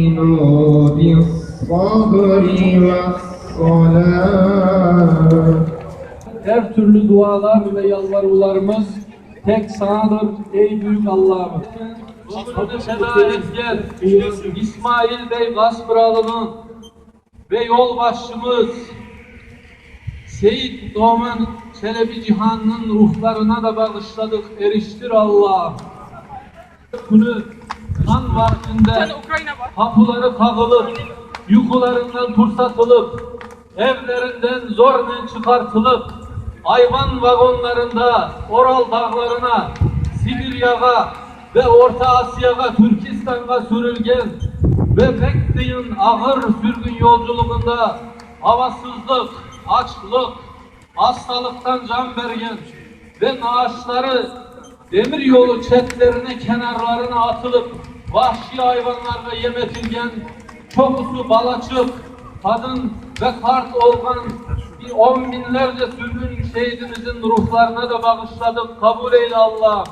واستعينوا بالصبر والصلاة. Her türlü dualar ve yalvarılarımız tek sanadır ey büyük Allah'ım. Adı Seda Etker, İsmail Bey Gaspıralı'nın ve yolbaşçımız Seyit Doğan Çelebi Cihan'ın ruhlarına da bağışladık, eriştir Allah. Günü kan vaktinde kapıları kağılıp, yukularından tursatılıp, evlerinden zorla çıkartılıp, hayvan vagonlarında Oral dağlarına, Sibirya'ya ve Orta Asya'ya, Türkistan'a sürülgen ve pek kıyın ağır sürgün yolculuğunda havasızlık, açlık, hastalıktan can vergen ve naaşları demir yolu çetlerine kenarlarına atılıp vahşi hayvanlarla yem etilgen çokusu balaçık, kadın ve kart olgan bir on binlerce sürgün şehidimizin ruhlarına da bağışladık. Kabul eyle Allah.